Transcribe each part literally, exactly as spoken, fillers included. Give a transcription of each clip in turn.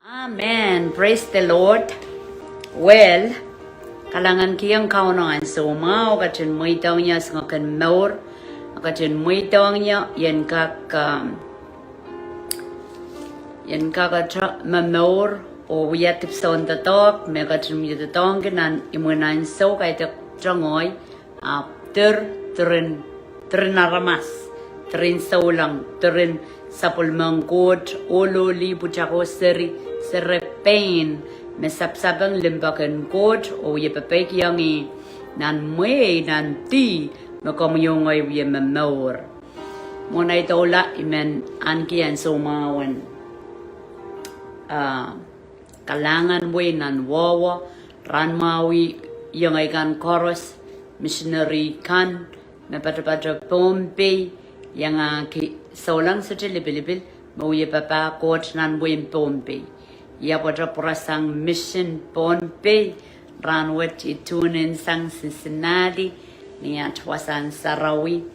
Amen. Praise the Lord. Well, kalahngan kihong Kauno ansou mwahu, ketin mweidohng ie sangete mour, ketin mweidohng ie ien kak, um, ien kak ata momour oh wia dipwisou en doadoahk me ketin wia doadoahngki nan imwin ansou kaidehk tongohi, ahpw dir, diren, diren aramas, diren souleng, diren sapwellimen Koht, ohloli, pwutako seri, seri pein, me sapsapeng limpoak en Koht oh wia pepeikiong ih nan mwehi, nan dih me komwi oh ngehi wie momour. Mwohn ei doula I men ahneki ansou mwahu en, ah, kalahngan wei nan wowo, rahn mwahu I iangei kan koaros, misineri kan, me patopato Pohnpei, iangahki souleng sohte lipilipil, me wia papah Koht nan wehin Pohnpei. Ia pwata pwurasang misin Pohnpei, rahn wet I tune in sang Cincinnati, ni at wasahn sarawi,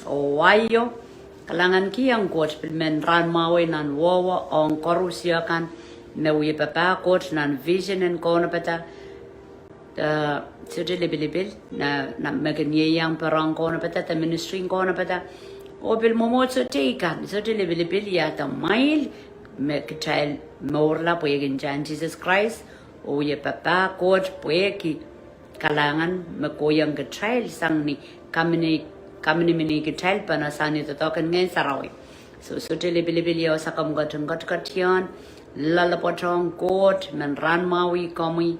oh aio, kalahngan kihong Koht pil men rahn mwahu wei nan wowo ong koarusie kan, me wia papah Koht nan vision en kaunopada, eh, sohte lipilipil, na, na me kin ieiang pere en kaunopada, de ministry en kaunopada. Oh pil mwomwohdiso teikan, sohte lipilipil ia de mwail, me kitail mourla pwehki ntahn Sises Krais, oh wia papah Koht pwehki kalahngan me kohiong kitail sang ni kamini, kamini mini kitail pahn sang ni doadoahk en Ngehn Sarawi. So, sohte lipilipil ia wasa komw ketin ketiket ie, loalopwoatohng Koht, men rahn mwahu wei komwi,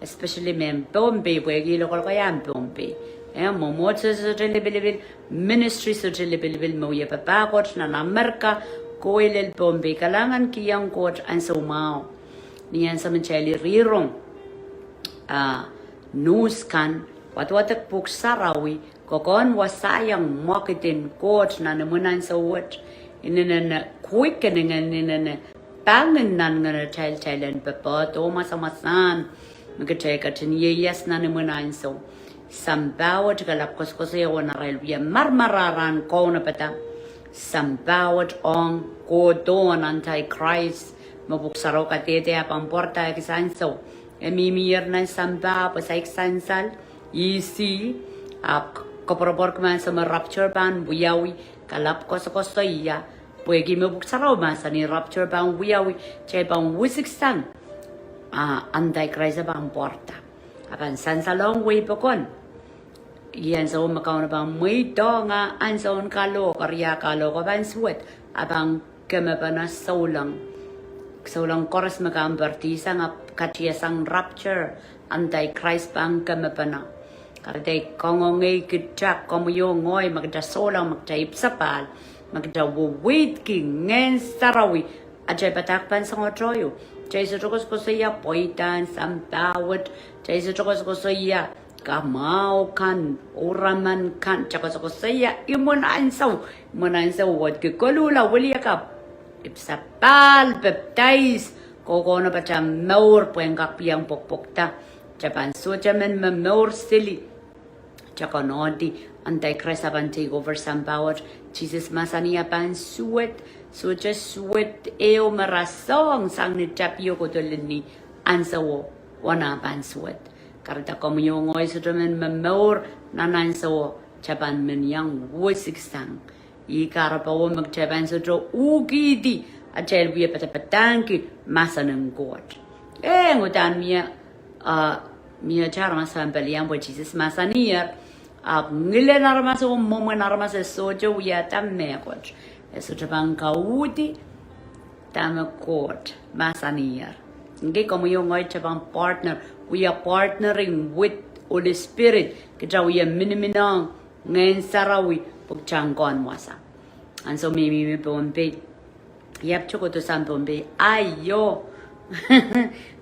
especially mehn Pohnpei pwehki lokoloko iang Pohnpei. Eh, mwomwohdiso sohte lipilipil, ministry sohte lipilipil, me wia papah Koht nan Amerika, kowe lel Pohnpei, kalahngan kihong Koht ansou mwahu. Ni ansou me kitail rong, ah, news kan, wadwadek pwuhk sarawi, kokohn wasaiong mwekid en Koht nan imwin ansou wet, inenen quick, inenen, inenen pangin nan ngenatail, tail en popohdo, masamasahn, me kitail ketin ieias nan imwin ansou. Sampah wet kalap koasokoasoia wen arail wia marmara rahn kaunopada. Sampah wet ong kohdohn Antichrist, me pwuhk sarawi kadehde e pahn pwarada ekis ansou. E mihmier nan sampah pwe saik sansal, ih si, ahpw koapworopworki me ansou me rapture pahn wiawi, kalap koasokoasoia, pwehki me pwuhk sarawi mahsanih rapture pahn wiawi, kitail pahn wisiksang, ah, Antichrist e pahn pwarada. E pahn sansalohng wehi pokon. Ih ansou me Kauno pahn mweidohng ah ansoun kalohk, eri ah kalohk e pahn suwed, e pahn kemepene souleng. Souleng koaros me kamperdisang ahpw katiasang rapture, Antichrist pahn kemepene. Kahrehda I kangoangehki kita, komwi oh ngehi, ma kita souleng, ma kita ipwsapahl, ma kita weweidki Ngehn Sarawi, atail padahk pahn sangete ieu. Kitail sohte koasokoasoia pweidahn sampah wet, kitail sohte koasokoasoia kamwahu kan, ouraman kan, kitail koasokoasoia imwin ansou, imwin ansou wet, ki koluhla wiliakapw, ipwsapahl, pepdais, kohkohno pahn mour pwehn kak pil iang pwokpwokda. Kitail pahn sohte men momour sili. Kitail konohdi Antichrist e pahn take over sampah wet. Sises mahsanih e pahn suwed, sohte suwed ehu me rasehng sang ni tapio kohdo lel ni ansouo, oh e pahn suwed. Kahrehda komwi oh ngehi sohte men momour nan ansouo, kitail pahn men iang wisiksang. Ih kahrepe me kitail pahn sohte uhkihdi atail wie padapadahngki mahsen en Koht. Eh, uhdahn mie, ah, mie aramas pahn pelian pwe Sises mahsaniher, ahpw ngilen aramas oh mwomwen aramas e sohte wiahda mehkot. E sohte pahn kauhdi dahme Koht mahsaniher. Ngehi, komwi oh ngehi kitail pahn partner. We are partnering with Holy Spirit. Kitail wie miniminohng Ngehn Sarawi pwe kitail en kak wasa. Ansou me I mihmi Pohnpei, I ahpw tokodo sang Pohnpei. Aio.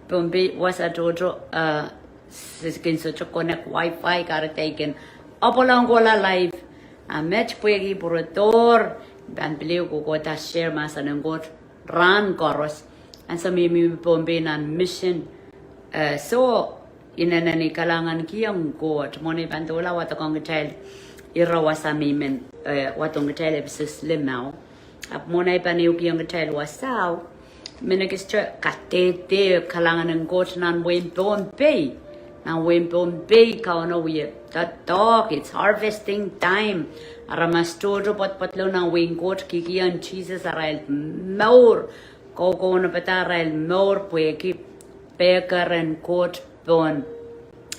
Pohnpei wasa tohto, eh, se kin sohte connect Wi-Fi, kahrehda I kin apwalong kohla live. A met pwehki pwurodohr, I pahn pil kohkohda share mahsen en Koht rahn koaros. Ansou me I mihmi Pohnpei nan mission. Eh, so, inenen I kalahngan kihong Koht. Mwohn ei pahn doula wadohng kitail ire wasa me I men, eh, wadohng kitail episode limau. Ahpw mwohn ei pahn ehukihong kitail wasao, Minister kadehde kalahngan en Koht nan wehin Pohnpei. Nan wehin Pohnpei Kauno wie doadoahk, it's harvesting time. Aramas tohto poadpoadlo nan wehin Koht kihkihong Sises arail mour. Kou kaunopada arail mour pwehki pekeren Koht pohn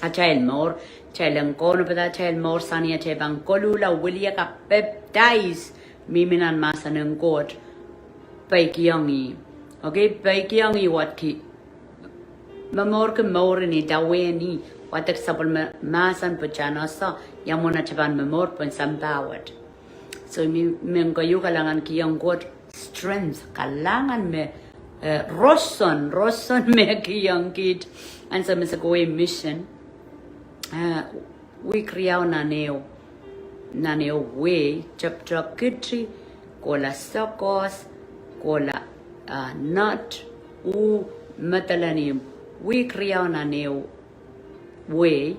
atail mour. Kitail en kaunopada atail mour sang ni atail pahn koluhla, wiliakapw, pepdais, mihmi nan mahsen en Koht, peikiong ih. Okay, peikiong ih, wadki momourki mour en idawehn ih, wadek sapwellime mahsen pwe kitail en ese ia mwomwen atail pahn momour pohn sampah wet. So I men keieu kalahngankihong Koht strength, kalahngan me, eh, roson, roson me kihong kiht ansou me se kohwei mission. Eh, wihk riau nan ehu, nan ehu wehi, tepte kiti, kohla sekos, kohla, ah, nut, uh, medelen ihmw, wihk riau nan ehu wehi,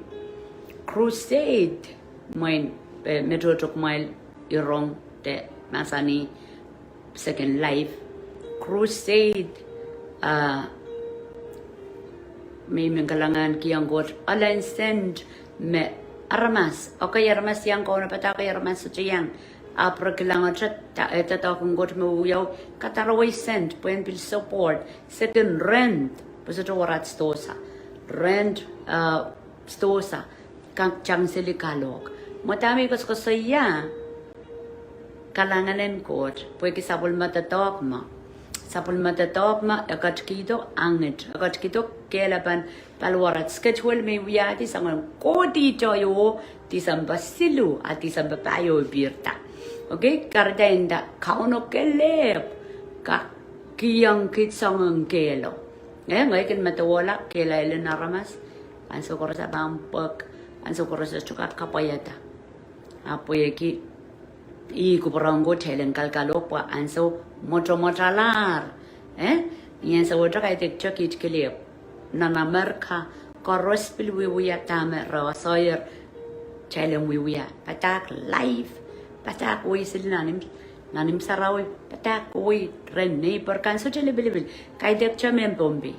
crusade, mwein, eh, me tohto kumwail irong de mahsanih Second Life, crusade, ah, me I men kalahngankihong Koht, ahlen sent me aramas, okay, aramas iang kaunopada, okay, aramas sohte iang, ahpw re kilang ete, eh, doadoahk en Koht me wiawi, kadarowe sent pwehn pil support, second rent, pwe sohte warat sidohsa, rent, ah, sidohsa, kak tang seli kalohk. Mwadang me I koasokoasoia kalahngan en Koht pwehki sapwellime doadoahk mwo. Sapwellime doadoahk mwo e ketikihdo angit, e ketikihdo kehlapen paliwarat. Schedule me I wiahdi soangen kohdihte oh Tisempe siluh, a Tisempe pahieu I pihrda. Okay, kahrehda nda Kauno kelehpw kak kihong kiht soangen kehlo. Eh, ngehi kin medewehla kehlail en aramas, ansou koaros a pahn pwek, ansou koaros e sohte kak kapwaiada. Ahpw pwehki ih kupwuren Koht kitail en kalkalohk pwe ansou mwotomwotalahr. Eh, ni ansou wet kaidehkte kiht kelehpw. Nan Amerika koaros pil wiewia dahme re koasoier kitail en wiewia. Padahk life, padahk wehi seli nan imw, nan imw sarawi, padahk wehi rehn neighbor kan, sohte lipilipil. Kaidehkte mehn Pohnpei.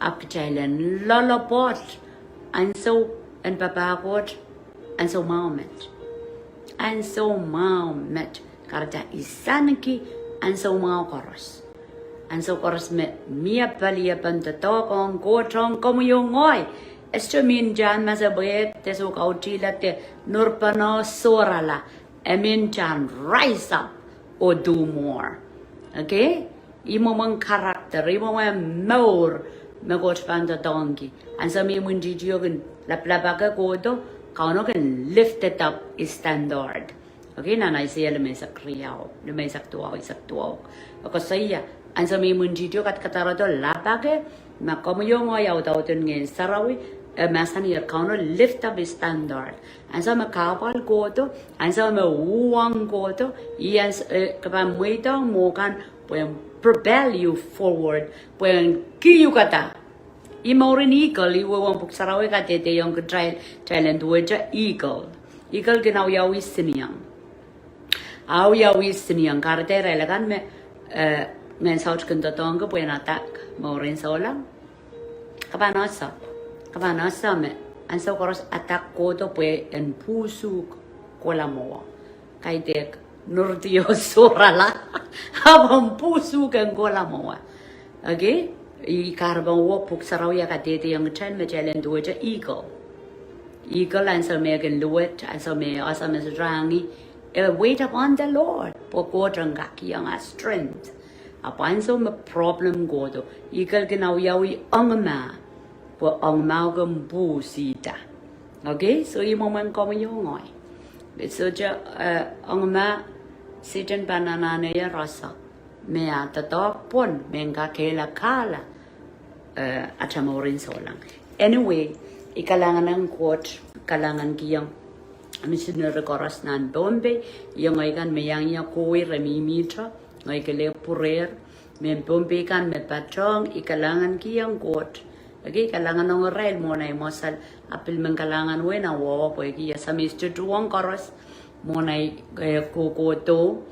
Ahpw kitail en loalopwoat ansou en papah Koht, ansou mwahu met. Ansou mwahu met. Kahrehda I sanki ansou mwahu koaros. Ansou koaros me mie peliepen doadoahk ong Koht ong komwi oh ngehi. E sohte mi ntahn masepwehk de soukautihla de nurpeno sohrala. E mi ntahn rise up oh do more. Okay? Ih mwomwen character, ih mwomwen mour me Koht pahn doadoahngki. Ansou me imwintihti o kin laplapake kohdo, Kauno kin lifted up his standard. Okay, nan Aiseia limeisek riau, limeisek duwau, eisek duwau, e koasoia, ansou me imwintihti o kadkadarodo lapake, ma komwi oh ngehi audaudin Ngehn Sarawi, e mahsanier Kauno lift up his standard. Ansou me kahpwal kohdo, ansou me uhwong kohdo, ih ans-, eh, ke pahn mweidohng mwo kan pwehn propel you forward, pwehn kihukada. Ih mouren eagle, ih wehwehn Pwuhk Sarawi kadehdehiong kitail, kitail en duwehte eagle. Eagle kin awiawi sinieng. Awiawi sinieng, kahrehda irail akan me, eh, ngehn saut kin doadoahngki pwehn attack mouren souleng. Ke pahn ese, ke pahn ese me ansou koaros attack kohdo pwe en pwuhsuhk kohla mwowe. Kaidehk nurdi o sohrala, ahpw en pwuhsuhk en kohla mwowe. Okay? Ih kahrepen wehwehn Pwuhk Sarawi kadehdehiong kitail me kitail en duwehte eagle. Eagle ansou me e kin luwet, ansou me e ese me sohte angin, e wait upon the Lord, pwe Koht en kak kihong ah strength. Ahpw ansou me problem kohdo, eagle kin awiawi ong mah, pwe ong mah kin pwuhsihda. Okay, so ih mwomwen komwi oh ngehi. Sohte, eh, ong mah, Sehdan pahn anahne ie roson me ah doadoahk pwon, me en kak kehlakahla, eh, atail mouren souleng. Anyway, I kalahngan ong Koht, kalahngankihong misineri koaros nan Pohnpei, ih ngehi kan me iang ie kohwei re mihmihte, ngehi kelehpw pwurehr, mehn Pohnpei kan me patohng, I kalahngankihong Koht. Okay, I kalahngan ong irail mwohn ahi mwosel, ahpw pil men kalahngan wehwehn wawa pwehki I ese me I sohte tuhwong koaros mwohn ahi, eh, kohkohdo,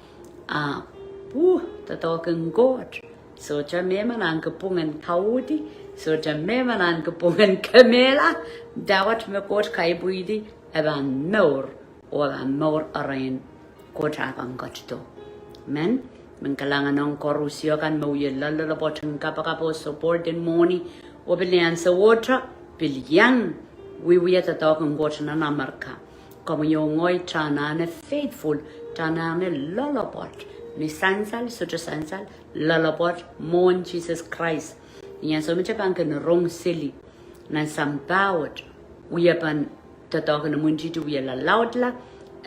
ah, pwuh, doadoahk en Koht. Sohte mehmen ahneki pwungen kauhdi, sohte mehmen ahneki pwungen kemehla, dahkot me Koht kaipwidi, e pahn mour, oh e pahn mour erein Koht ah ketido. Amen. Men kalahngan ong koarusie kan me wie loalloalopwoat en kapakap oh support en mwohni, oh pil ansou wet, pil iang wiewia doadoahk en Koht nan Amerika. Komwi oh ngehi, kita anahne faithful, kita anahne loalloalopwoat. Ni sansal, sohte sansal, loalloalopwoat mwohn Sises Krais. Ni ansou me kita pahn kin rong seli nan sampah wet, wie pahn doadoahk en imwintihti wie lalaudla,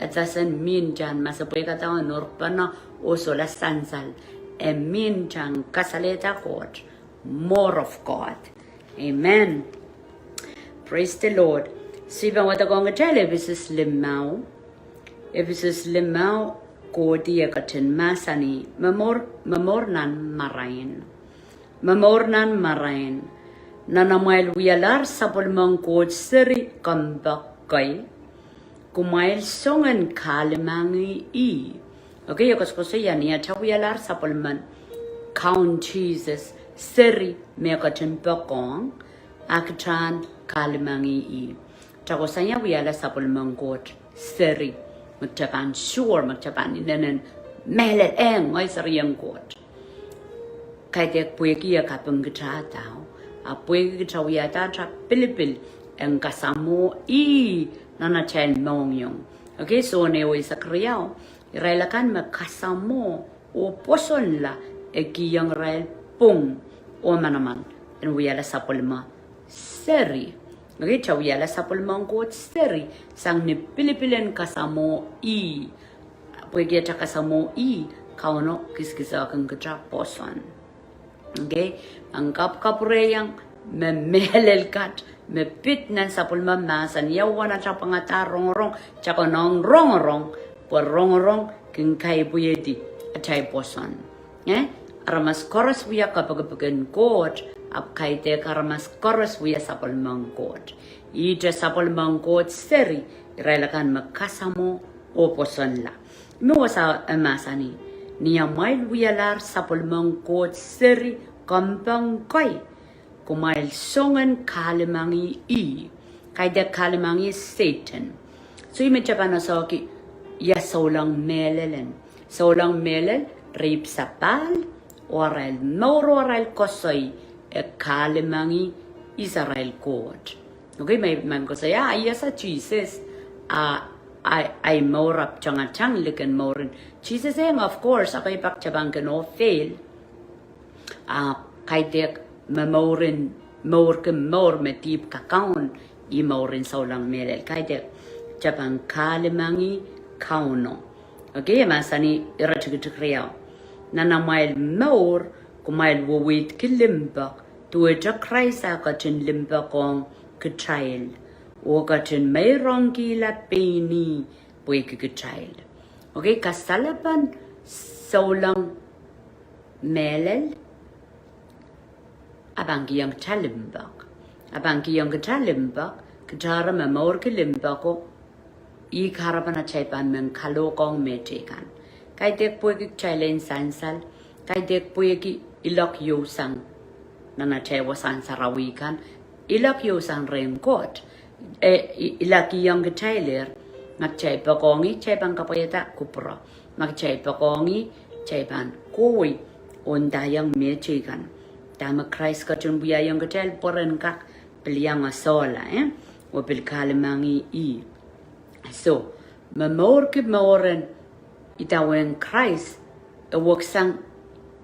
e doesn't mean kita en masepwehkada oh nourpene oh sohla sansal. E mean kita en kasalehda Koht. More of God. Amen. Praise the Lord. Sipwe wadekohng kitail Episos limau. Episos limau, kohdi e ketin mahsanih, me mour, me mour nan marain. Me mour nan marain. Nan amwail wialahr sapwellimen Koht seri kompoake, kumwail songen kahlemengih ih. Okay, e koasokoasoia ni atail wialahr sapwellimen Kaun Sises seri me ketin poakohng, a kita en kahlemengih ih. Kita kohsang ia wiahla sapwellimen Koht seri, me kita pahn sure, me kita pahn inenen mehlel, eh, ngehi serien Koht. Kaidehk pwehki e kapingkitadao, a pwehki kita wiahda atail pilipil en kasamwo ih nan atail mohngiong. Okay, Sohn ehu eisek riau, irail akan me kasamwo oh pwosonla, e kihong irail pwung oh manaman en wiahla sapwellime seri. Okay, kita wiahla sapwellimen Koht seri sang ni pilipil en kasamwo ih. Pwehki kita kasamwo ih, Kauno kisakisakin kita pwoson. Okay, ahng kapwkapwurehiong me mehlel kat me pid nan sapwellime mahsen, ia uwen atail pwangadahr rongorong, kita konehng rongorong, pwe rongorong kin kaipwihedi atail pwoson. Eh, aramas koaros wia kapikipik en Koht, ahpw kaidehk aramas koaros wia sapwellimen Koht. Ihte sapwellimen Koht seri, irail akan me kasamwo oh pwosonla. Me wasa e mahsanih, ni amwail wialahr sapwellimen Koht seri kompoake, kumwail songen kahlemengih ih. Kaidehk kahlemengih Sehdan. So ih me kita pahn asohki ia souleng mehlel en. Souleng mehlel, rehi sapahl, oh arail mour oh arail koasoi, e kahlemengih Israel Koht. Okay, me, me koasoia, ah, iasa Sises, ah, ahi, ahi mour ahpw tangatang likin mouren Sises, eh, of course, okay, pak kita pahn kin oh fail. Ah, kaidehk me mouren, mourki mour me dihp kakaun, ih mouren souleng mehlel. Kaidehk kita pahn kahlemengih Kauno. Okay, e mahsanih iretikitik riau. Nan amwail mour, kumwail wehwehki limpoak, duwehte Krais ah ketin limpoakohng kitail, oh ketin meirongkihla pein ih pwehki kitail. Okay, kasalepen souleng mehlel, e pahn kihong kita limpoak. E pahn kihong kita limpoak, kita eri me mourki limpoako, ih kahrepen atail pahn men kalohkohng mehteikan. Kaidehk pwehki kitail en sansal, kaidehk pwehki ilok ieu sang nan atail wasahn sarawi kan, ilok ieu sang rehn Koht. E, i-, ilok iang kitailehr, ma kitail poakohng ih, kitail pahn kapwaiada kupwuro. Ma kitail poakohng ih, kitail pahn kohwei oh ndaiong mehteikan. Dahme Krais ketin wiahiong kitail pwe ren kak pil iang asohla, eh? Oh pil kahlemengih ih. So, me mourki mouren idawehn Krais, e weksang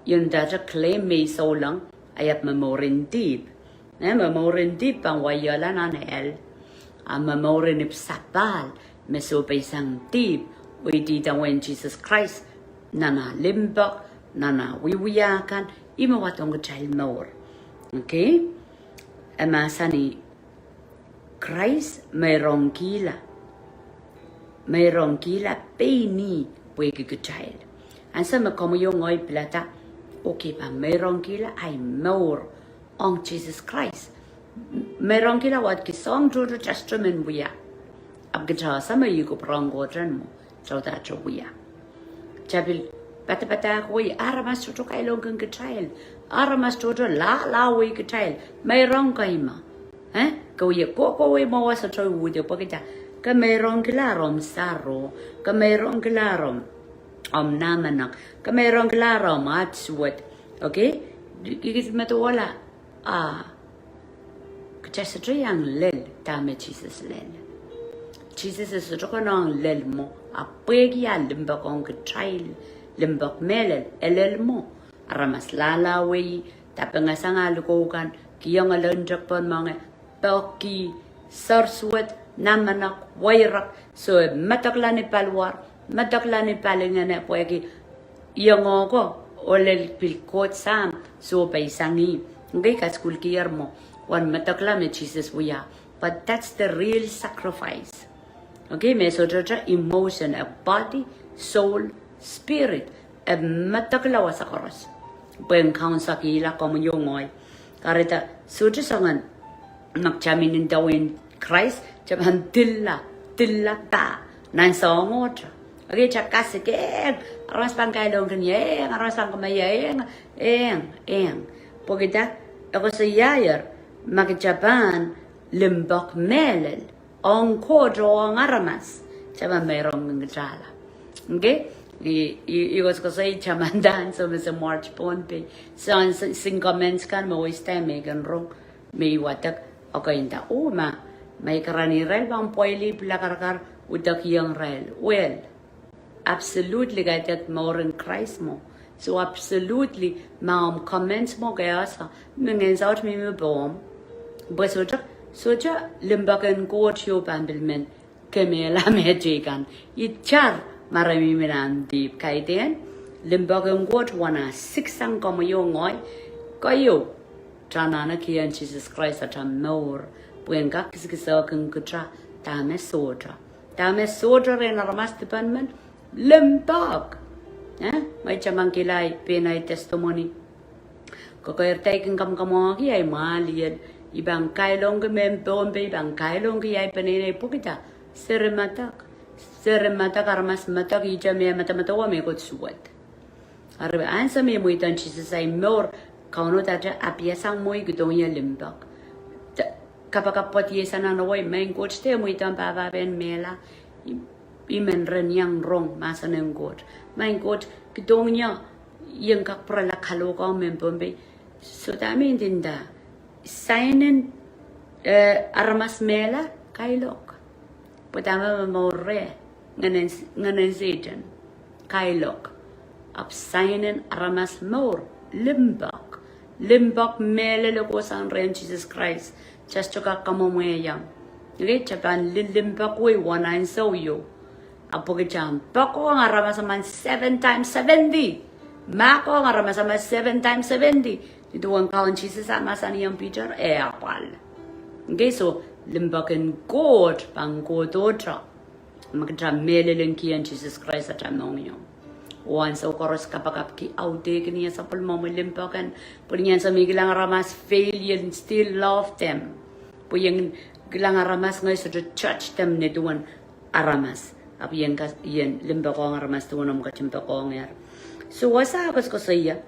ien dahte claim me souleng, a iap me mouren dihp. Eh, me mouren dihp pahn waiala nan hell. A me mouren ipwsapahl, me sohpeisang dihp, oh idawehn Sises Krais, nan ah limpoak, nan ah wiewia kan, ih me wadohng kitail mour. Okay? E mahsanih, Krais meirongkihla, meirongkihla pein ih pwehki kitail. Ansou me komwi oh ngehi pilada, okay, pahn meirongkihla ahi mour ong Sises Krais. Meirongkihla wadki soahng tohto Testament wia. Ahpw kita ese me ih kupwur en Koht en mwo, soh dahte wia. Kita pil padapadahk wei, aramas tohto kailongkin kitail. Aramas tohto lahlahwei kitail. Meirong kei ma. Eh? Ke wie kohkohwei ma wa sohte uhdi pwehki dah? Ke meirongkilahr omw saro. Ke meirongkilahr omw, omw nahmenek. Ke meirongkilahr omw at suwed. Okay? Kis medewe la. Ah, kitail sohte iang lel dahme Sises lel. Sises e sohte konehng lel mwo, ahpw pwehki a limpoak ong kitail, limpoak mehlel, e lel mwo. Aramas lahlahwei, dapingasang ah likou kan, kihong e lel ntepon moange, peki, sar suwed, nahmenek, weirek, so e medekla ni paliwar, medekla ni palingehne pwehki iang oko, oh lel pil Koht Sahm, so peisang ih. Okay, kasukuhlkier mwo, wen medekla me Sises wia. But that's the real sacrifice. Okay, me sohte emotion, a body, soul, spirit, e medekla wasa koaros. Pwehn kaunsekihla komwi oh ngehi. Kahrehda, sohte soangen, ma kitail men ndawehn Krais, kitail pahn dilla, dilla pah, nan soangohte. Okay, kitail kasik ehng, aramas pahn kailongkin ie, ehng, aramas pahn kamaia ie, ehng, ehng, ehng. Pwehki dah, e koasoiaier, ma kitail pahn limpoak mehlel ong Koht oh ong aramas, kitail pahn meirongkin kitailla. Okay? I, i, I koasokoasoi taman dahn, so me se March Pohnpei. So, an s-, sin comments kan me waste time me I kin rong, me I wadek, okay, nda, oh, ma, ma I karanih irail pahn pwailih pilakarakar, uhdahkiong irail. Well, absolutely, kaidehk mouren Krais mwo. So absolutely, ma omw comments mwo ke ese, me ngehn saut mihmi pohmw. Pwe sohte, sohte limpoak en Koht ieu pahn pil men kemehla mehteikan. Itar, ma re mihmi nan dihp kaidehn, limpoak en Koht wen ah siksang komwi oh ngehi, keieu, kitail anahne kihong Sises Krais atail mour, pwehn kak kisakisakin kitail, dahme sohte. Dahme sohte rehn aramas dipan men, limpoak. Eh, ma I tamangkihla pein ahi testimony. Kokoirda I kin kamwakamwahki ahi mwahliel, I pahn kailongki mehn Pohnpei, I pahn kailongki ahi peneinei pwehki dah, seri medek. Seri medek, aramas medek, ihte me medemedewe me Koht suwed. Ari ansou me I mweidohng Sises ahi mour, Kauno dahte apiasang mwo I kihdohng ie limpoak. Dah, kapakap pwoat iei sang nan wai, Maing Koht, dehr mweidohng pahpa pehn mehla, I, I men ren iang rong mahsen en Koht. Maing Koht, kihdohng ie, I en kak pwurala kalohkohng mehn Pohnpei. So dahme I ndinda, sign en, eh, aramas mehla, kailok. Pwe dahme momour reh, ngehnen, ngehnen Sehdan, kailok. Ahpw sign en aramas mour, limpoak. Limpoak mehlel e kohsang rehn Sises Krais, kitail sohte kak kamwomwehiong. Okay, kitail pahn lilimpoak wei wen ansou ieu. Ahpw kitail poakohng aramas emen seven times seventy. Mahkohng aramas emen seven times seventy. Nin duwen Kaun Sises ah mahsanihong Piter, e apwal. Okay, so limpoak en Koht pahn kohdohte ma kitail mehlel en kihong Sises Krais atail mohngiong. Oh ansou koaros kapakapki audehkin ie sapwellimomwi limpoak en, pwe ni ansou me I kilang aramas fail, I en still love them. Pwe I en kilang aramas ngehi sohte judge them nin duwen aramas. Ahpw I en kas-, I en limpoakohng aramas duwen omw ketin poakohng ie. So wasa koasokoasoia,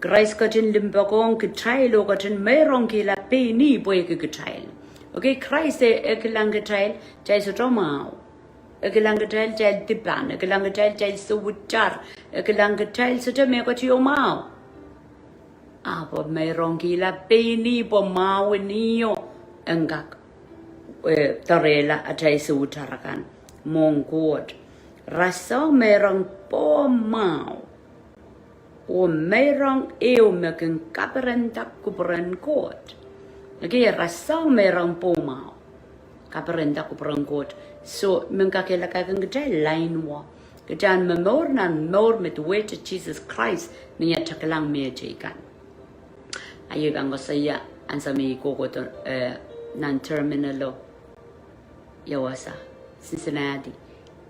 Krais ketin limpoakohng kitail oh ketin meirongkihla pein ih pwehki kitail. Okay, Krais e, e kilang kitail, kitail sohte mwahu. E kilang kitail, kitail dipan. E kilang kitail, kitail soutar. E kilang kitail, sohte mehkot ieu mwahu. Ahpw meirongkihla pein ih pwe mwahun ih en kak, eh, doarehla atail soutar akan mwohn Koht. Rasehng meirong pohmwahu. Oh meirong ehu me kin kaperenda kupwuren Koht. Okay, rasehng meirong pohmwahu. Kaperenda kupwuren Koht. So, men kakehlaka kin kitail lain wet. Kitail momour nan mour me duwehte Sises Krais, me I a kak kilang mehteikan. Ahi kan koasoia, ansou me I kohkohdo, eh, nan terminal o. Ia wasa, Cincinnati.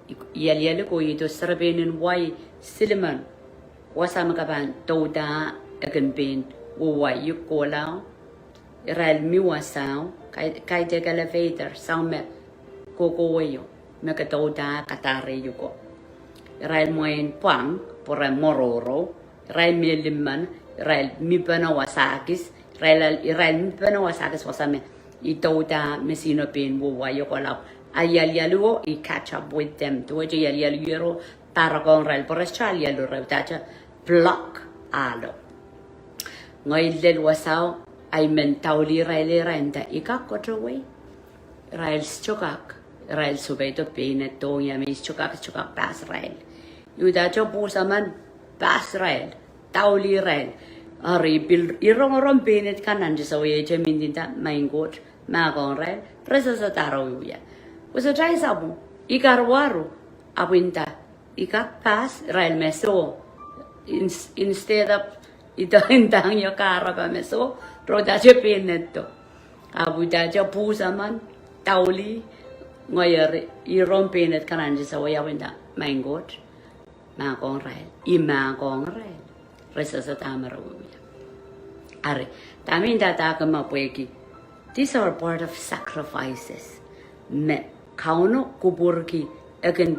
I, I alialiko I do serepein en wai silimen. Wasa me ke pahn douda, e kin pein wai, I kohla. Irail mi wasao, kai, kaidehk elevator, soang me kohkohwei o, me ke douda, kadahr iuko. Irail mwein pwang, pwe re mworohrou, irail mie limmen, irail mihpene wasa kis, irail, irail mihpene wasa kis wasa me, idawehda me sihno pein wehwehki kohlap. A ialialuo, I catch up with them. Duwehte ialialuo, pahrek ong irail, pwe re sohte alialu, re udahte block ahlo. Ngehi lel wasao, I men daulih irail, irail nda, I kak koasoia. Irail sohte kak, irail sohte pahn peinedohng ia me I sohte kak, sohte kak pass irail. I udahte pwuhs emen, pass irail, daulih irail. Eri pil I rongorong peined kan nan sawehte, I men nda, Maing Koht, mahkohng irail, re sehse dahre wiewia. Pwe sohte I sapwung, I karuwaru, ahpw I nda, I kak pass irail me soh. Ins-, instead of, I nda I ong ie kahrepe me soh, re udahte peinedo. Ahpw I udahte pwuhs emen, daulih, ngehi eri, I rong peined kan nan sawehte, I nda, Maing Koht, mahkohng irail, I mahkohng irail. Re sehse dahme re wiewia. Eri, dahme I ndahda ke me pwehki, these are part of sacrifices. Me Kauno kupwurki, e kin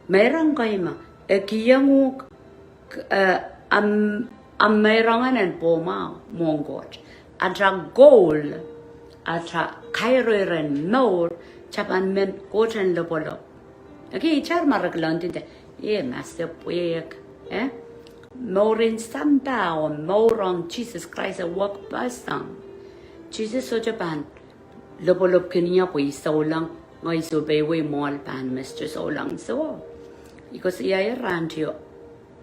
meirong kei me, e kihong uhk, eh, ahmw, ahmw meirong en pwomwahu mwohn Koht. Atail goal, atail kairoiren mour, kitail pahn men Koht en lopwolop. Okay, itar ma re kilang nda, eh, Master pwehk, eh? Mouren sampah oh mour ong Sises Krais e wekpeseng. Sises sohte pahn lopwolopkin ie pwe I souleng, ngehi sohte peiwei mwoahl pahn Mister Souleng. So, I koasoia ie rahnwet,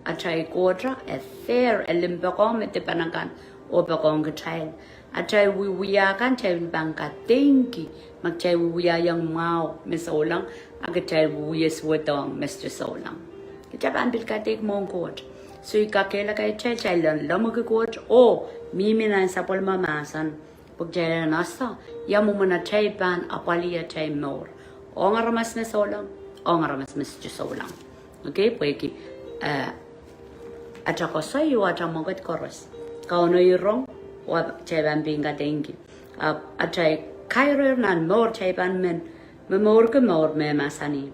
atail Koht e fair, e limpoak ong me dipan akan, oh poakohng kitail. Atail wiewia kan kitail pil pahn kadeingki, ma kitail wiewia ong mwahu me souleng, a kitail wiewia suwed ong Mister Souleng. Kitail pahn pil kadeik mwohn Koht. So I kakehlaka kitail, kitail en lemmwiki Koht, oh, mihmi nan sapwellime mahsen. Pwe kitail en ese, ia mwomwen atail pahn apwalih atail mour. Ong aramas me souleng, ong aramas me sohte souleng. Okay, pwehki, eh, atail koasoi oh atail mwekid koaros. Kauno e rong, oh kitail pahn pein kadeingki. Ahpw atail kairoir nan mour kitail pahn men, me mourki mour me mahsanih,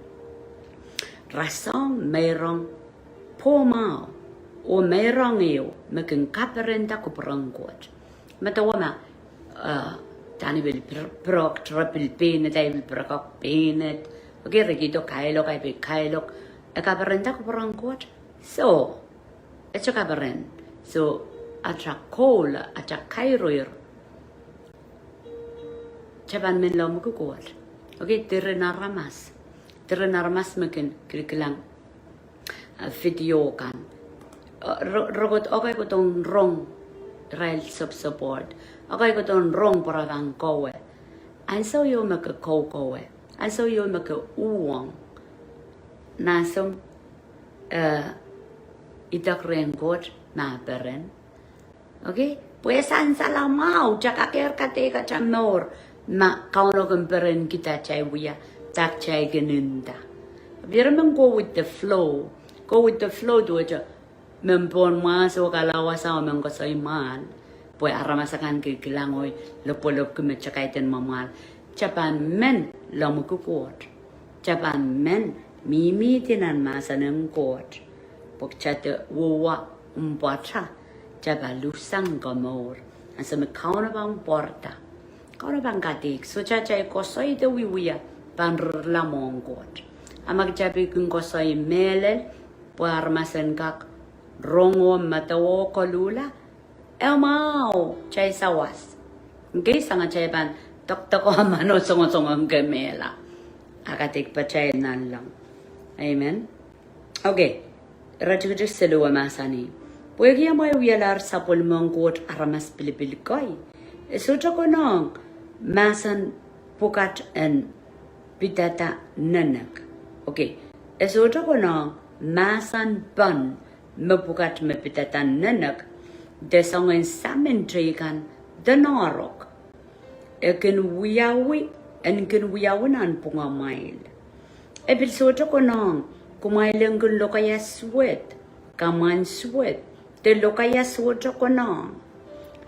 rasehng meirong pwomwahu, oh meirong ehu, me kin kaperenda kupwur en Koht. Medewe ma, eh, dahme pil pir-, pirek, re pil peined, ahi pil pirek, peined. Okay, re kihdo kailok, ahi pil kailok. E kaperenda kupwur en Koht. So, e sohte kaperen. So, atail goal, atail kairoir, kitail pahn men lemmwiki Koht. Okay, diren aramas. Diren aramas me kin, kin kilang eh, video kan. Eh, re-, re kot, okay, kohdohn rong irail sub-, support. Okay, kohdohn rong pwe re pahn kowe. Ansou ieu me ke koukowe. Ansou ieu me ke uhwong. Mahsen, eh, idek rehn Koht ma peren. Okay? Pwe sansal mwahu, kitail kakehr kadeik atail mour, ma Kauno kin perenkihda atail wia, dah kitail kin nda. Pwe re men go with the flow. Go with the flow, duwehte, men pohn mwahs oh kalawas oh men koasoi mwahl. Pwe aramas akan kin kilang oh lopwolopki me kitail kaidehn mwamwahl. Kitail pahn men lemmwiki Koht. Kitail pahn men mihmihdi nan mahsen en Koht. Pwe kitail de wehwe mpwata, kitail pahn luhsang komour. Ansou me Kauno pahn pwarada. Kauno pahn kadeik. Sohte atail koasoi de wiewia pahn rirla mwohn Koht. A ma kitail pil kin koasoi mehlel, pwe aramas en kak rong oh medewe koluhla, e mwahu, kitail sawas. Okay, sang atail pahn dokdok oh mano songosong ong kemehla. A kadeik pahtail nanleng. Amen. Okay. Iretikitik siluh e mahsanih, pwehki amwail wialahr sapwellimen Koht aramas pilipil kei, e sohte konehng mahsen pwukat en pidada nenek. Okay. E sohte konehng mahsen pahn me pwukat me pidada nenek, de soangen samin teikan de noahrok. E kin wiawi, en kin wiawi nanpwungamwail. E pil sohte konehng kumwail en kin lokaia suwed, kamwan suwed, de lokaia sohte konehng.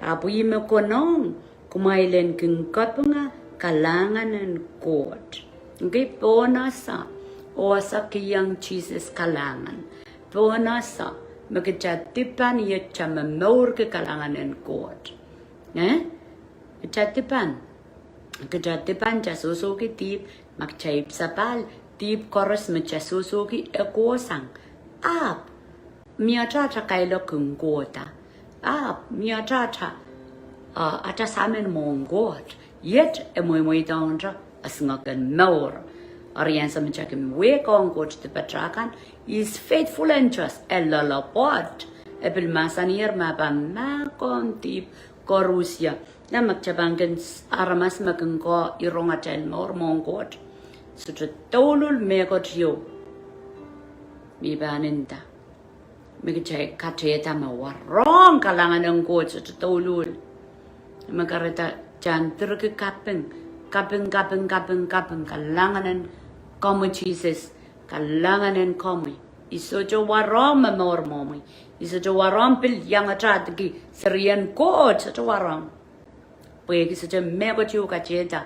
Ahpw ih me konehng kumwail en kin kapinga kalahngan en Koht. Okay, pohn ese, oh ese kihong Sises kalahngan. Pohn ese me kitail dipan iet kitail momourki kalahngan en Koht. Eh? Kitail dipan. Kitail dipan kitail sohsohki dihp, ma kitail ipwsapahl, dihp koaros me kitail sohsohki e kohsang. Ahpw mie atail kailok kin kohda. Ahpw mie atail, ah, atail samin mwohn Koht. Iet e mwomwohdiso, e singek en mour. Eri ansou me kitail kin wehkohng Koht dipatail kan, He is faithful and just, e loalopwoat. E pil mahsanier me pahn mahkohng dihp koaros. Ia, ma kitail pahn kin s-, aramas me kin koh irong atail mour mwohn Koht. Sohte douluhl mehkot ieu me pahn nda me kitail katehda me warohng kalahngan en Koht, sohte douluhl. Me kahrehda kitail en direki kaping, kaping, kaping, kaping, kaping, kalahngan en komwi Sises, kalahngan en komwi. I sohte warohng momour mwohmwi. I sohte warohng pil iangatahdiki serien Koht, sohte warohng. Pwehki sohte mehkot ieu katehda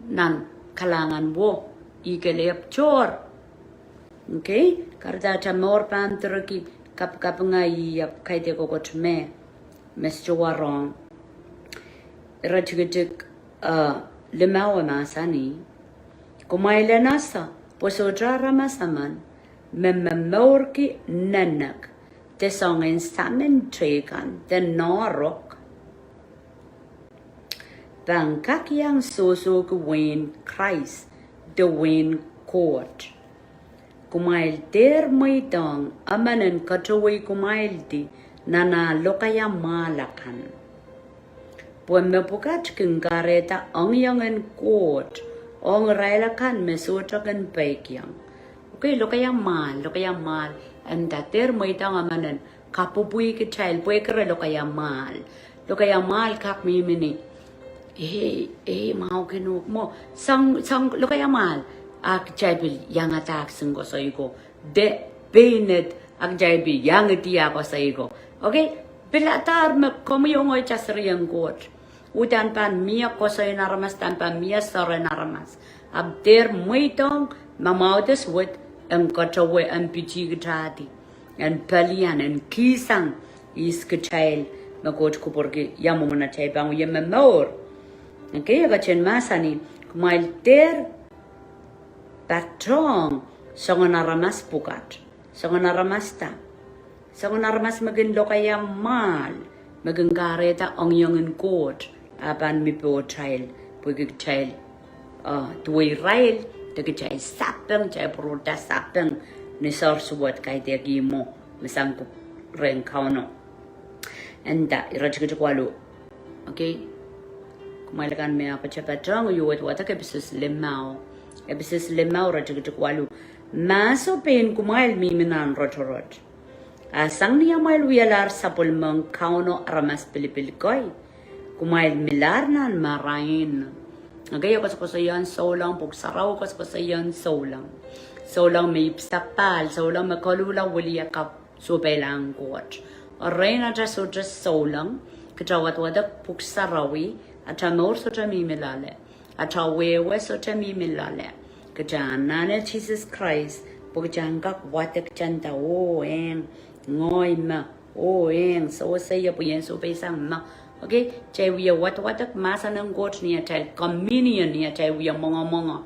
nan kalahngan wo, I kelehpw tohr. Okay? Kahrehda atail mour pahn direki kapikapinga, I ahpw kaidehn kokoht me, me sohte warohng. Iretikitik, uh, limau e mahsanih, Kumwail en ese pwe sohte aramas emen me momourki nenek de soangen samin teikan de noahrok pahn kak iang sohsohki wehin Krais de wehin Koht. Kumwail dehr mweidohng emen en ketewei kumwaildi nan ah lokaia mwahl akan. Pwe mepwukat kin kahrehda engiengen Koht ong irail akan me sohte kin peikiong. Okay, lokaia mwahl, lokaia mwahl, e nda dehr mweidohng emen en kapwupwih kitail pwehki re lokaia mwahl. Lokaia mwahl kak mihmi ni, ei, ei, mwahu kin uhk mwo, soang, soang lokaia mwahl, a kitail pil iangadahki koasoi ko, de pein et, a kitail pil iangidi ah koasoi ko. Okay, pil adahr me komwi oh ngehi kitail serien Koht. Uhdahn pahn mie koasoi en aramas, uhdahn pahn mie soaren aramas. Ahpw dehr mweidohng me mwahudo suwed en ketewe, en pitih kitaildi, en pelian, en kihsang ihs kitail, me Koht kupwurki ia mwomwen atail pahn wie momour. Okay, e ketin mahsanih, Kumwail dehr patohng soangen aramas pwukat. Soangen aramas da? Soangen aramas me kin lokaia mwahl, me kin kahrehda engiengen Koht a pahn mi pohtail, pwehki kitail, uh, duwe irail, de kitail sapeng, kitail pwurehda sapeng ni soahng suwed, kaidehk ihmwo me sang kup-, rehn Kauno. E nda, iretikitik waluh. Okay. Kumwail akan me ahpw kitail patohng, I wadwadek Episos limau. Episos limau, iretikitik waluh. Mahso pein kumwail mihmi nan rotorot. A sang ni amwail wialahr sapwellimen Kauno aramas pilipil kei, kumwail milahr nan marain. Okay, e koasokoasoiahn souleng, pwuhk sarawi koasokoasoiahn souleng. Souleng me ipwsapahl, souleng me koluhla wiliakapw, sohpeilahn Koht. Erein atail sohte souleng, kitail wadwadek pwuhk sarawi, atail mour sohte mihmi loale. Atail wehwe sohte mihmi loale. Kitail anahne Sises Krais, pwe kitail en kak wadek, kitail nda, oh eng, ngehi me, oh eng, sewese ie pwe I en sohpeisang me. Okay, kitail wie wadwadek mahsen en Koht ni atail communion, ni atail wie mwengomwengo.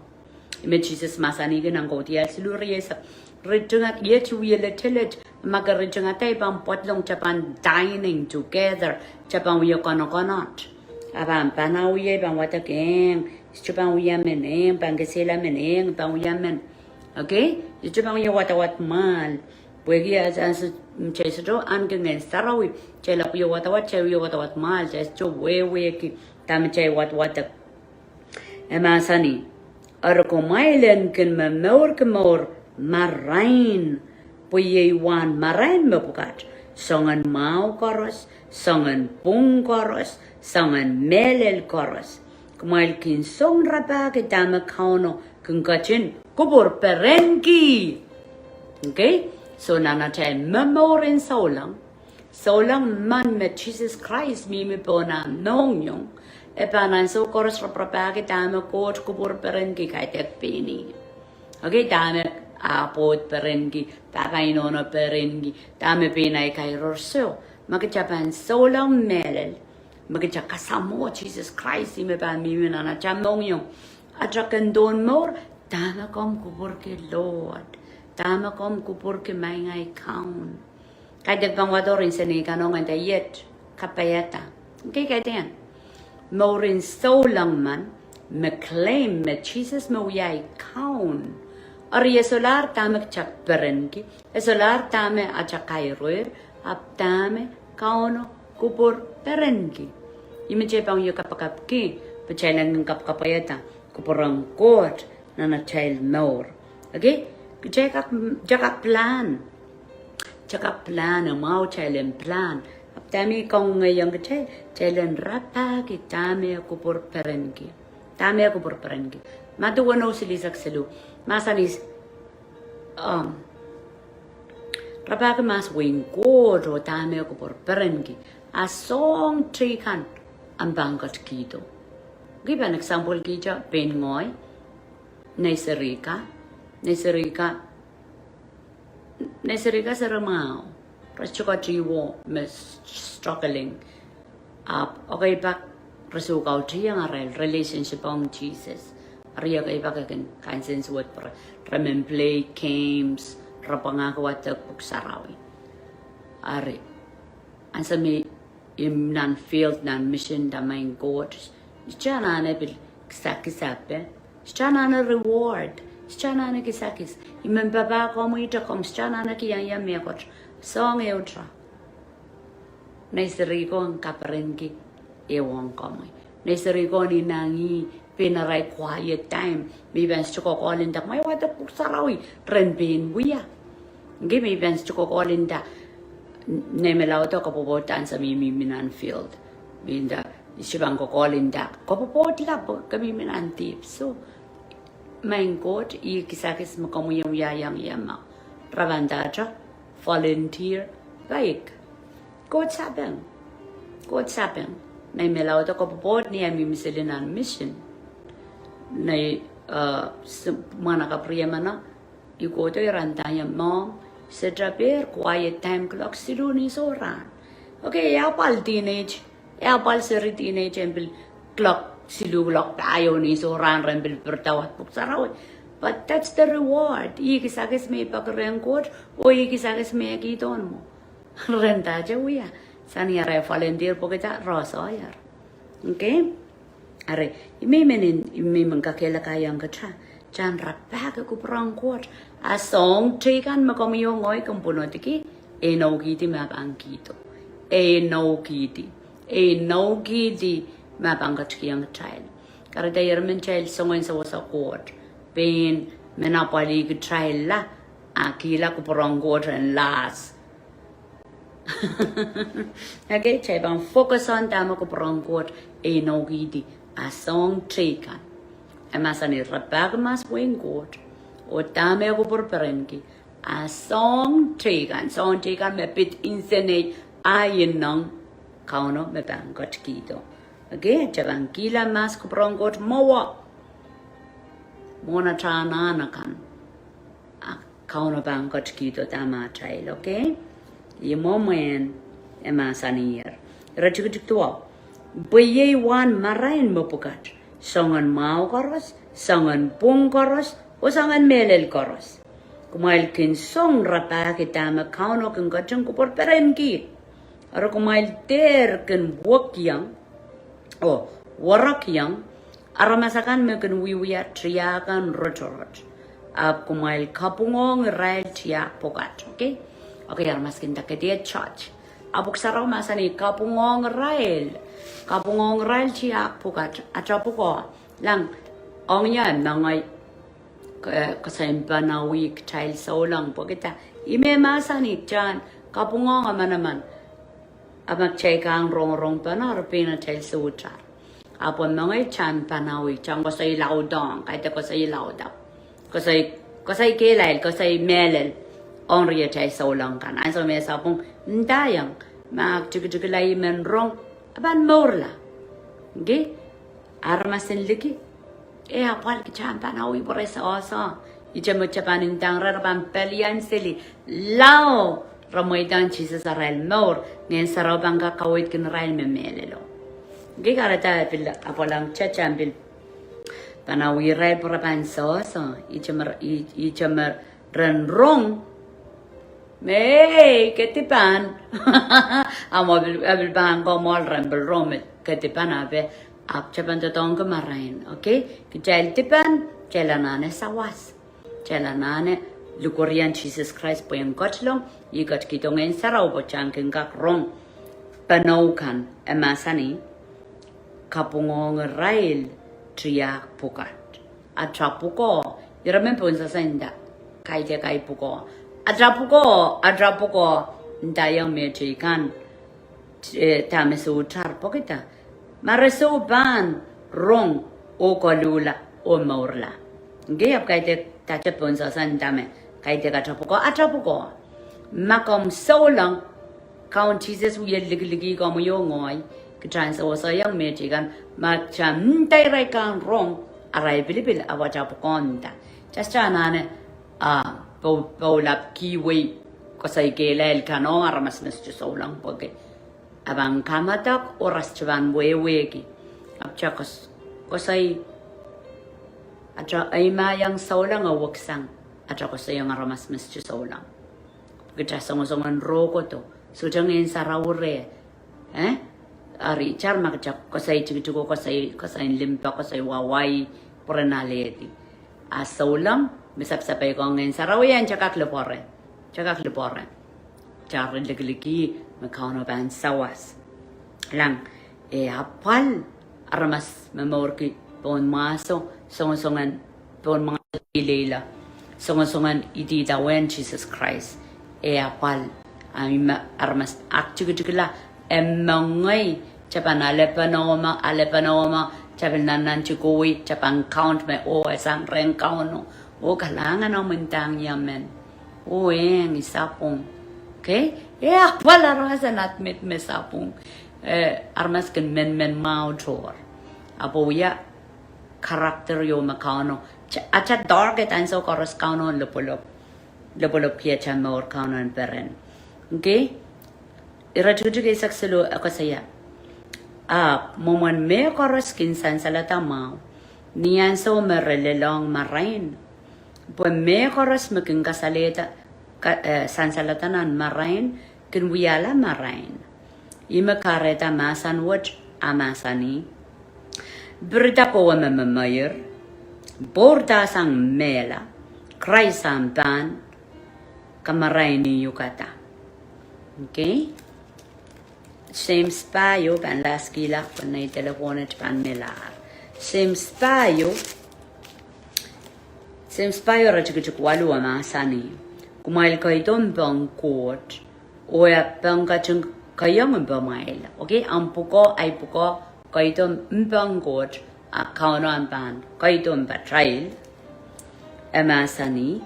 Ih me Sises mahsanihki nan Kaudiahl siluh rieisek. Ritingat, iet I wie letelet, ma ke ritingada I pahn pwadlong, kitail pahn dining together, kitail pahn wie konokonot. A pahn pahn wia, I pahn wadek eng, I sohte pahn wia men eng, pahn kesehla men eng, pahn wia men. Okay? I sohte pahn wie wadawad mwahl. Pwehki a, a, kitail sohte ahneki Ngehn Sarawi, kitail ahpw wie wadawad, kitail wie wadawad mwahl, kitail sohte wehwehki dahme kitail wadwadek. E mahsanih, eri kumwail en kin momourki mour marain, pwe iei wahn marain mepwukat, soangen mwahu koaros, soangen pwung koaros, soangen mehlel koaros. Kumwail kin song rapahki dahme Kauno kin ketin kupwurperenki. Okay? So nan atail momour en souleng, souleng men me Sises Krais mihmi pohn ah mohngiong, e pahn ansou koaros raparapahki dahme Koht kupwurperenki, kaidehk pein ih. Okay, dahme ah pwoud perenki, pahpa inohno perenki, dahme pein ei kairohr. So, ma kitail pahn souleng mehlel, ma kitail kasamwo Sises Krais, ih me pahn mihmi nan atail mohngiong, atail kin dohn mour, dahme komw kupwurki Lord, dahme komw kupwurki Maing ei Kaun. Kaidehk pahn wahdo rin sene kan ong enda iet kapaiada. Kei kaidehn. Mourin souleng men, me claim me Sises me wia ei Kaun. Eri e solahr dahme kitail perenki, e solahr dahme atail kairohr, ahpw dahme Kauno kupwur perenki. Ih me kitail pahn wie kapakapki, pwe kitail en kin kapkapwaiada kupwuren Koht nan atail mour. Okay? Kitail kak, kitail kak plan. Kitail kak plan, e mwahu kitail en plan. Ahpw dahme I kangoangehiong kitail, kitail en rapahki dahme e kupwur perenki. Dahme e kupwur perenki. Madiu weneu silihsek siluh. Mahsanih, um, rapahki mahs wehin Koht oh dahme e kupwur perenki. A soahng teikan omw pahn ketikihdo. Kei pahn example kihda pein ngoahi, nei serihka, nei serihka, nei serihka seri mwahu, re sohte kak tihwong me s-, struggling. Ahpw ekei pak re sohte kak teiong arail relationship ong Sises. Eri ekei pak e kin kansensuwed pwe re, re men play games, re pwangahki wadek Pwuhk Sarawi. Eri, ansou me imw nan field, nan mission, da Maing Koht, sohte anahne pil kisakis ape, sohte anahne reward, sohte anahne kisakis. Imw en papah komwi, ihte komw sohte anahne kihong ie mehkot. Soahng ehute. Nei serihko en kaperenki ehu ong komwi. Nei serihko en inengieng, pein arail quiet time, me I pahn sohte kokohlen da, me I wadek Pwuhk Sarawi, ren pein wia. Kei me I pahn sohte kokohlen da, nei me laud o kopwopwoud ansou me I mihmi nan field. Me I nda, I sohte pahn kokohlen da, kopwopwoud lap, ke mihmi nan dihp. So, Maing Koht, ih kisakis me komwi en wiahiong ie mwo. Re pahn ndahte, volunteer, baik. Koht sapeng. Koht sapeng. Nei me laud o kopwopwoud ni ei mihmi seli nan mission. Nei, uh, s-, mwahnakapw riemeno, I kohdo, I pahn ndahng ie mwo, set up er quiet time clock siluh ni sohrahn. Okay, e apwal teenage, e apwal seri teenage en pil clock siluh, clock pahieu ni sohrahn ren pil pirda wad Pwuhk Sarawi. But that's the reward. Ih kisakis me I peki rehn Koht, oh ih kisakis me e kihdo mwo. Ren dahte wia, sang ni arail volunteer pwehki da, re soaier. Okay? Eri, I men, I men kakehlakaiong kitail, kitail en rapahki kupwuren Koht, a soahng teikan me komwi oh ngehi kin pwunodiki, e inoukihdi me e pahn kihdo. E inoukihdi. E inoukihdi me e pahn ketikihong kitail. Kahrehda ire men kitail soangen sewese Koht, pein men apwalih kitail la, a kihla kupwuren Koht en lahs. Okay, kitail pahn focus on dahme kupwuren Koht e inoukihdi, a soahng teikan. E mahsanih rapahki mahs wehin Koht, oh dahme e kupwur perenki, a soahng teikan, soahng teikan me pid nsenei, a ineng Kauno me pahn ketikihdo. Okay, kitail pahn kihla mahs kupwuren Koht mwowe. Mwohn atail anahn akan. A Kauno pahn ketikihdo dahme atail, okay? Ih mwomwen e mahsaniher. Ire tikitik duwau. Pwe iei wahn marain mepwukat, soangen mwahu koaros, soangen pwung koaros, oh soangen mehlel koaros. Kumwail kin song rapahki dahme Kauno kin ketin kupwur perenki. Eri kumwail dehr kin wekiong, oh, werekiong aramas akan me kin wiewia tiahk en rotorot. Ahpw kumwail kapwungohng irail tiahk pwukat, okay? Okay, aramas kin nda ke dehr church. A Pwuhk Sarawi mahsanih kapwungohng irail. Kapwungohng irail tiahk pwukat, atail pwukoa. Lang, ong ia mengei, ke-, koasoi panawih kitail souleng pwehki da. Ih me mahsanih kitail en kapwungohng manaman. A ma kitail kang rongorong pene, eri pein atail soutar. Ahpw mengei kitail en panawih, kitail en koasoi laudong, kaidehk koasoi laudong. Koasoi, koasoi kehlail, koasoi mehlel. Ong riatail souleng kan. Ansou me sapwung ndaiong, ma tikitikla I men rong, e pahn mourla. Okay? Aramas en liki, e apwal kitail en panawih pwe re sohso. Ihte me kitail pahn ndahng irail, re pahn pelian seli lao re mweidohng Sises arail mour, Ngehn Sarawi pahn kak kaweidki irail me mehlelo. Ngehi kahrehda e pil apwalahng kitail, kitail pil pahn awih irail pwe re pahn sohso, ihte me, i-, ihte me ren rong me, ei, ke dipan. Ahmw pil, e pil pahn komoal ren pil rong me ke dipan, ahpw, ahpw kitail pahn doadoahngki marain, okay? Kitail dipan, kitail anahne sawas. Kitail anahne likwerih Sises Krais pwe en ketilong, ih ketikihdo Ngehn Sarawi pwe kitail kin kak rong. Penou kan, e mahsanih, kapwungohng irail tiahk pwukat. Ata pwukoa, ire men pohn sasanda, kaidehk ahi pwukoa. Ata pwukoa, ata pwukoa, ndaiong mehteikan, eh, dahme sohte ar pwekida. Ma re soh pahn rong oh koluhla oh mourla. Ngehi ahpw kaidehk dahte pohn sasanda me, kaidehk ata pwukoa, ata pwukoa. Ma komw souleng, Kaun Sises wie likiliki komwi oh ngehi, kitail en seweseiong mehteikan, ma kitail nda irail kan rong, arail pilipil, ahpw ata pwukoa nda. Kitail anahne, ah, po-, poulap kihwei, koasoi kehlail kan ong aramas me sohte souleng pwehki. A pahn kamadok oh re sohte pahn wehwehki. Ahpw kitail koas-, koasoi, ata eimah iang souleng e weksang, ata koasoiong aramas me sohte souleng. Kitail songosong en rokodo, sohte Ngehn Sarawi reh. Eh? Ari, kitail ma kitail koasoi tikitik oh koasoi, koasoi limpoak, koasoi wahwai, pwe ren alehdi. A souleng, me sapsapeikohng Ngehn Sarawi, kitail kak lipwoare. Kitail kak lipwoare. Kitail likiliki me Kauno pahn sawas. Lang, e apwal aramas me mourki pohn mahso, songosong en pohn mahso ileila, songosong en idawehn Sises Krais. E apwal, a ih me aramas aktikitikla, e mengei, kitail pahn ale pene ome, ale pene ome, kitail pil nannanti kohwei, kitail pahn count me, oh, e sang rehn Kauno, oh, kalahngan omw ndahng ie men. Oh, eng, I sapwung. Okay? E apwal aramas en admit me sapwung. Eh, aramas kin men men mwahu tohr. Ahpw wia character ieu me Kauno. Ata, ata target ansou koaros Kauno lopwolop. Lopwolopki ata mour Kauno en peren. Okay? Iretikitik eisek siluh e koasoia. Ahpw mwomwen mehkoaros kin sansalada mwahu ni ansou me re lelohng marain. Pwe mehkoaros me kin kasalehda, ka-, eh, sansalada nan marain, kin wiahla marain. Ih me kahrehda mahsen wet, a mahsanih. Pirida kowe me memeir, pwourda sang mehla, Krais ahpw pahn kamaraini uhkada. Okay? James pahieu pahn last kihla, pwe nei telephone et pahn melahr. James pahieu, James pahieu iretikitik waluh e mahsanih. Kumwail kaidehn mpomw Koht, oh e pahn ketin keiong mpomwail. Okay, ahmw pwukoa, ahi pwukoa, kaidehn mpomw Koht, a Kauno ahpw pahn kaidehn patail. E mahsanih,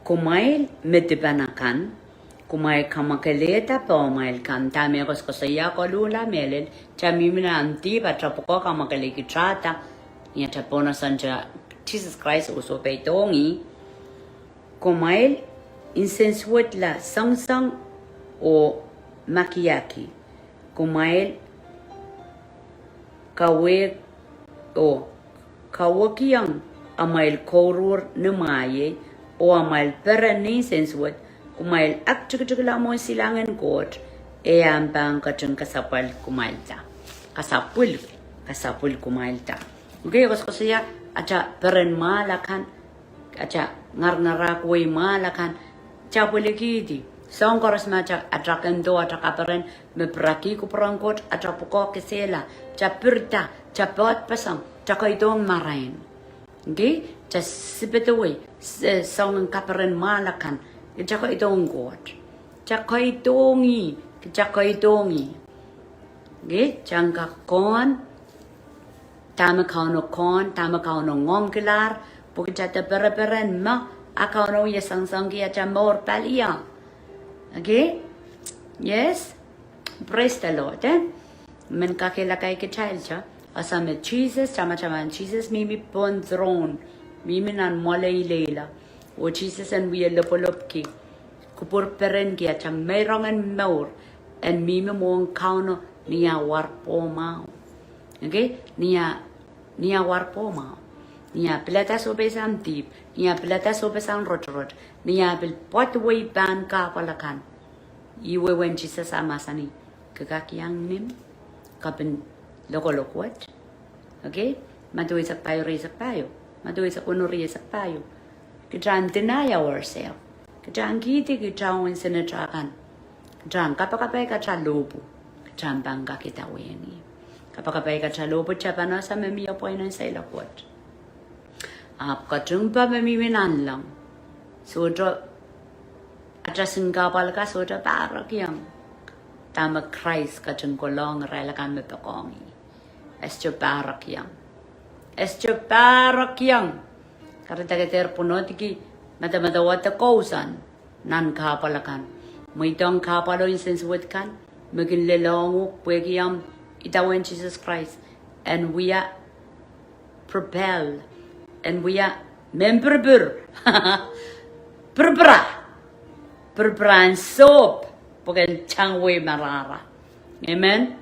kumwail me dipan akan, kumwail kamwakelehda pohmwail kan, dahme koasokoasoia koluhla mehlel, kitail mihmi nan dihp, ata pwukoa kamwakelehkitahda, ni ata pwukoa sang Sises Krais oh sohpeidohng ih, kumwail nsensuwedla soangsoang oh makiaki. Kumwail kawe-, oh, kawekiong amwail kouruhr ni mwahiei, oh amwail peren ni nsensuwed, kumwail aktikitikla mwohn silangin Koht, e ahpw pahn ketin kasapwil kumwailda. Kasapwil, kasapwil kumwailda. Okay, koasokoasoia, ata peren mwahl akan, ata ngarngarahk wei mwahl akan, kitail pwilikihdi. Soahng koaros me kitail, ata kendo, ata kaperen, me piraki kupwuren Koht, ata pwukoa kesehla, kitail pirida, kitail poadpeseng, kitail keidohng marain. Okay? Kitail sipedewei, s-, soangen kaperen mwahl akan, kitail keidohng Koht. Kitail keidohng ih, kitail keidohng ih. Okay? Kitail kak kohn, dahme Kauno kohn, dahme Kauno ngoangkilahr, pwe kitail de pereperen me, a Kauno wia soangsoangki atail mour palian. Okay? Yes? Praise the Lord, eh? Men kakehlaka kitail kitail. Ese me Sises, tamataman Sises mihmi pohn throne. mihmi nan mwoale ileila. Oh Sises en wie lopwolopwki, kupwur perenki atail meirongen mour en mihmi mwohn Kauno ni ah warpwohmwahu. Okay? Ni ah, ni ah warpwohmwahu. Ni ah pilada sohpeisang dihp. Ni ah pilada sohpeisang rotorot. Ni ah pil pwoat wei pahn kahpwal akan. Ih wehwehn Sises ah mahsanih, ke kak iang nim, ke pahn lokolok wet. Okay? Madiu eisek pahieu, rieisek pahieu. Madiu eisek weneu, rieisek pahieu. Kitail en deny ourselves. Kitail en kihdi kitail en senator akan. Kitail en kapakapai kitail lohpwu. Kitail en pahn kak idawehn ih. Kapakapai kitail lohpwu, kitail pahn ese me mie pweinen seiloak wet. Ahpw ketin pwe me mihmi nanleng. Sohte atail sin kahpwal kan sohte pahrekiong dahme Krais ketin kolohng irail akan me poakohng ih. E sohte pahrekiong. E sohte pahrekiong. Kahrehda ke dehr pwunodki madamadau de kousoan nan kahpwal akan. Mweidohng kahpwalo nsensuwed kan me kin lelohng uhk pwehki omw idawehn Sises Krais en wia propel, en wia mehn pirpir. Pirpira. Pirpira en sohp, pwe ken tang wei marahra. Amen.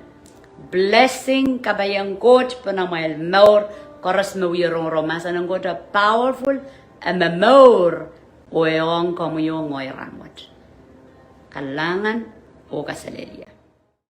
Blessing, kapaiong Koht pahn amwail mour. Koaros me wie rongorong mahsen en Koht, e powerful, e momour, oh e ong komwi oh ngehi rahn wet. Kalahngan oh kaselehlie.